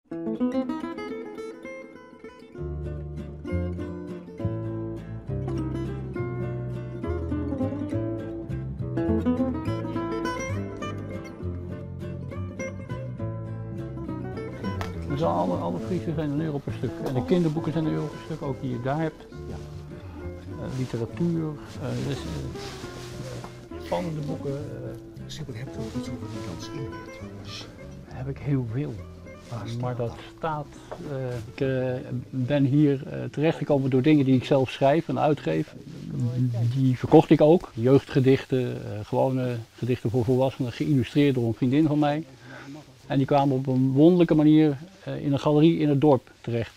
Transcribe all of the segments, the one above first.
Dus alle, alle Friese zijn een euro per stuk. En de kinderboeken zijn een euro per stuk, ook die je daar hebt. Ja. Literatuur, dus, spannende boeken. Zeg maar, hebt u ook iets over Nederlands Indië Heb ik heel veel. Maar dat staat. Ik ben hier terechtgekomen door dingen die ik zelf schrijf en uitgeef. Die verkocht ik ook. Jeugdgedichten, gewone gedichten voor volwassenen, geïllustreerd door een vriendin van mij. En die kwamen op een wonderlijke manier in een galerie in het dorp terecht.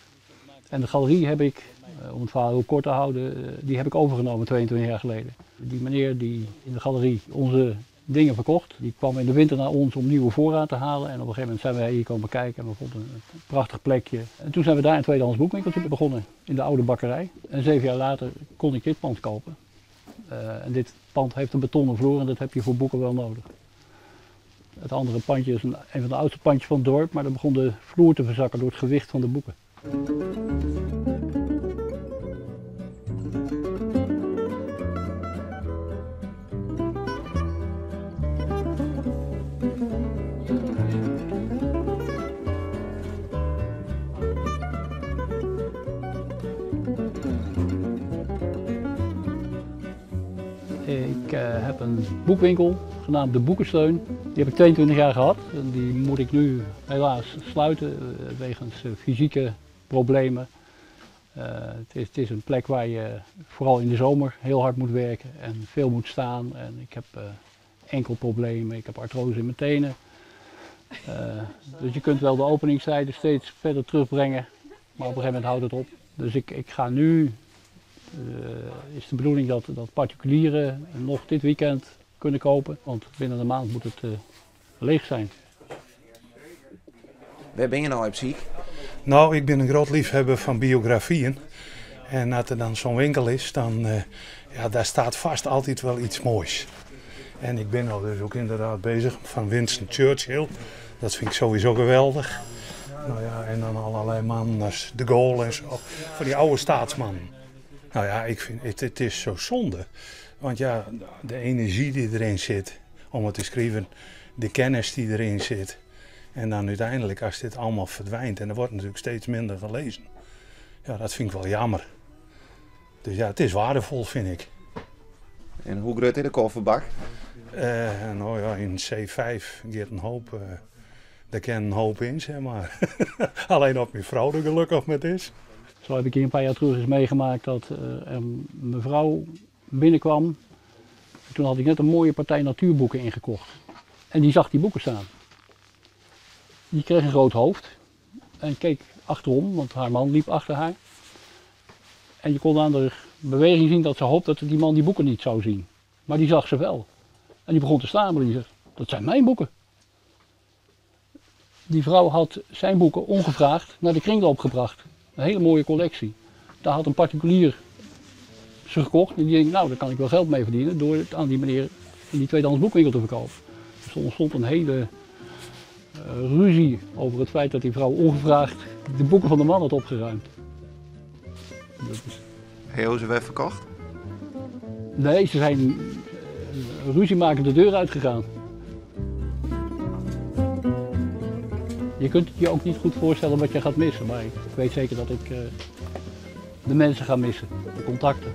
En de galerie heb ik, om het verhaal heel kort te houden, die heb ik overgenomen 22 jaar geleden. Die meneer die in de galerie onze dingen verkocht, die kwam in de winter naar ons om nieuwe voorraad te halen. En op een gegeven moment zijn wij hier komen kijken en we vonden een prachtig plekje. En toen zijn we daar een tweedehands boekwinkeltje begonnen, in de oude bakkerij. En 7 jaar later kon ik dit pand kopen. En dit pand heeft een betonnen vloer en dat heb je voor boeken wel nodig. Het andere pandje is een van de oudste pandjes van het dorp, maar dan begon de vloer te verzakken door het gewicht van de boeken. Ik heb een boekwinkel genaamd De Boekensteun. Die heb ik 22 jaar gehad en die moet ik nu helaas sluiten wegens fysieke problemen. Het is een plek waar je vooral in de zomer heel hard moet werken en veel moet staan. En ik heb enkelproblemen, ik heb artrose in mijn tenen. Dus je kunt wel de openingstijden steeds verder terugbrengen, maar op een gegeven moment houdt het op. Dus ik ga nu, is de bedoeling dat particulieren nog dit weekend kunnen kopen, want binnen een maand moet het leeg zijn. Waar ben je nou op ziek? Nou, ik ben een groot liefhebber van biografieën. En als er dan zo'n winkel is, dan ja, daar staat vast altijd wel iets moois. En ik ben al dus ook inderdaad bezig van Winston Churchill. Dat vind ik sowieso geweldig. Nou ja, en dan allerlei mannen als De Gaulle en zo. Van die oude staatsmannen. Nou ja, ik vind het is zo zonde. Want ja, de energie die erin zit om het te schrijven, de kennis die erin zit. En dan uiteindelijk, als dit allemaal verdwijnt, en er wordt natuurlijk steeds minder gelezen. Ja, dat vind ik wel jammer. Dus ja, het is waardevol, vind ik. En hoe groot is de kofferbak? Nou ja, in C5 gaat een hoop, daar kan een hoop in, zeg maar. Alleen of mijn vrouw er gelukkig met is. Zo heb ik hier een paar jaar terug eens meegemaakt dat een mevrouw binnenkwam. Toen had ik net een mooie partij natuurboeken ingekocht. En die zag die boeken staan. Die kreeg een groot hoofd en keek achterom, want haar man liep achter haar. En je kon aan de beweging zien dat ze hoopte dat die man die boeken niet zou zien. Maar die zag ze wel. En die begon te stamelen. Die zegt, dat zijn mijn boeken. Die vrouw had zijn boeken ongevraagd naar de kringloop gebracht. Een hele mooie collectie. Daar had een particulier ze gekocht en die denkt, nou daar kan ik wel geld mee verdienen door het aan die meneer in die tweedehands boekwinkel te verkopen. Dus er ontstond een hele ruzie over het feit dat die vrouw ongevraagd de boeken van de man had opgeruimd. Dat is... Heb je ze weer verkocht? Nee, ze zijn ruziemakend de deur uitgegaan. Je kunt het je ook niet goed voorstellen wat je gaat missen, maar ik weet zeker dat ik de mensen ga missen, de contacten.